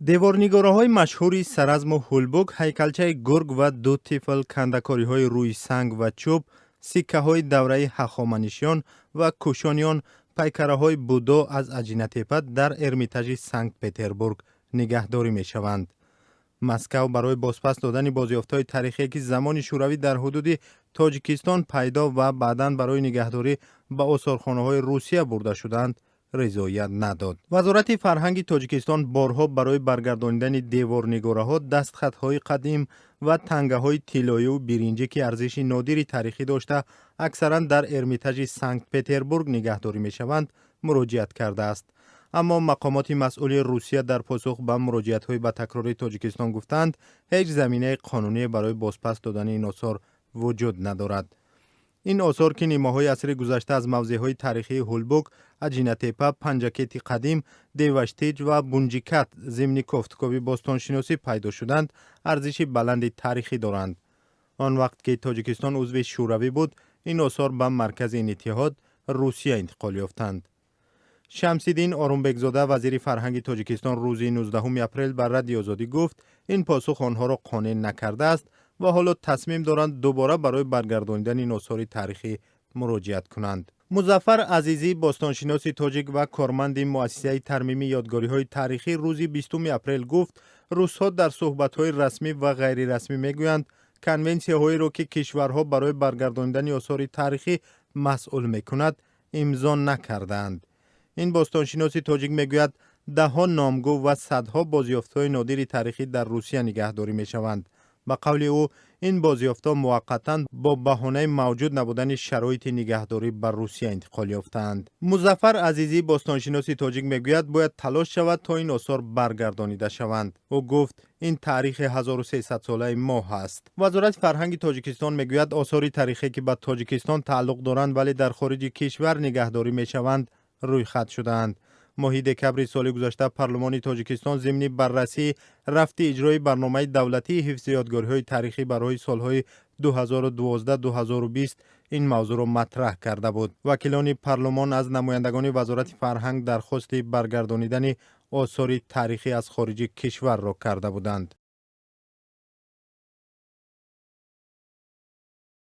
Деворнигораҳои машҳури Саразму Ҳулбук, ҳайкалчаи гург ва ду тифл, кандакориҳои рӯи санг ва чӯб, сиккаҳои давраи Ҳахоманишиён ва Кушониён, пайкараҳои Буддо аз Аҷинатепа дар Эрмитажи Санкт Петербург нигаҳдорӣ мешаванд. Москав барои бозпас додани бозёфтҳои таърихие, ки замони Шӯравӣ дар ҳудуди Тоҷикистон пайдо ва баъдан барои нигаҳдорӣ ба осорхонаҳои Русия бурда шуданд, ризоят надод. Вазорати фарҳанги Тоҷикистон борҳо барои баргардонидани деворнигораҳо, дастхатҳои қадим ва тангаҳои тиллоиву биринҷӣ, ки арзиши нодири таърихӣ дошта, аксаран дар Эрмитажи Санкт Петербург нигаҳдорӣ мешаванд, муроҷиат кардааст. Аммо мақомоти масъули Русия дар посух ба муроҷиатҳои ба такрори Тоҷикистон гуфтанд, ҳеҷ заминаи қонуние барои бозпас додани ин осор вуҷуд надорад. Ин осор, ки нимаҳои асри гузашта аз мавзеъҳои таърихии Ҳулбук, Аҷинатепа, Панҷакети қадим, Деваштич ва Бунҷикат зимни кофтукови бостоншиносӣ пайдо шуданд, арзиши баланди таърихӣ доранд. Он вақт ки Тоҷикистон узви Шӯравӣ буд, ин осор ба маркази ин иттиҳод, Русия, интиқол ёфтанд. Шамсиддин Орумбекзода, вазири фарҳанги Тоҷикистон, рӯзи 19 апрел ба Радиои Озодӣ гуфт, ин посух онҳоро қонеъ накардааст ва ҳоло тасмим доранд дубора барои баргардонидани ин осори таърихӣ муроҷиат кунанд. Музаффар Азизӣ, бостоншиноси тоҷик ва корманди муассисаи тармими ёдгориҳои таърихӣ, рӯзи 20 апрел гуфт, русҳо дар суҳбатҳои расмӣ ва ғайрирасмӣ мегӯянд, конвенсияҳоеро, ки кишварҳо барои баргардонидани осори таърихӣ масъул мекунад, имзо накардаанд. Ин бостоншиноси тоҷик мегӯяд, даҳҳо номгӯ ва садҳо бозёфтҳои нодири таърихӣ дар Русия нигаҳдорӣ мешаванд. Ба қавли ӯ, ин бозёфтҳо муваққатан бо баҳонаи мавҷуд набудани шароити нигаҳдорӣ ба Русия интиқол ёфтаанд. Музаффар Азизӣ, бостоншиноси тоҷик, мегӯяд, бояд талош шавад, то ин осор баргардонида шаванд. Ӯ гуфт, ин таърихи 1300-солаи мо ҳаст. Вазорати фарҳанги Тоҷикистон мегӯяд, осори таърихе, ки ба Тоҷикистон тааллуқ доранд, вале дар хориҷи кишвар нигаҳдорӣ мешаванд, рӯйхат шудаанд. Моҳи декабри соли гузашта парлумони Тоҷикистон зимни баррасии рафти иҷрои барномаи давлатии ҳифзи ёдгориҳои таърихӣ барои солҳои 2012-2020 ин мавзӯъро матраҳ карда буд. Вакилони парлумон аз намояндагони Вазорати фарҳанг дархости баргардонидани осори таърихӣ аз хориҷи кишварро карда буданд.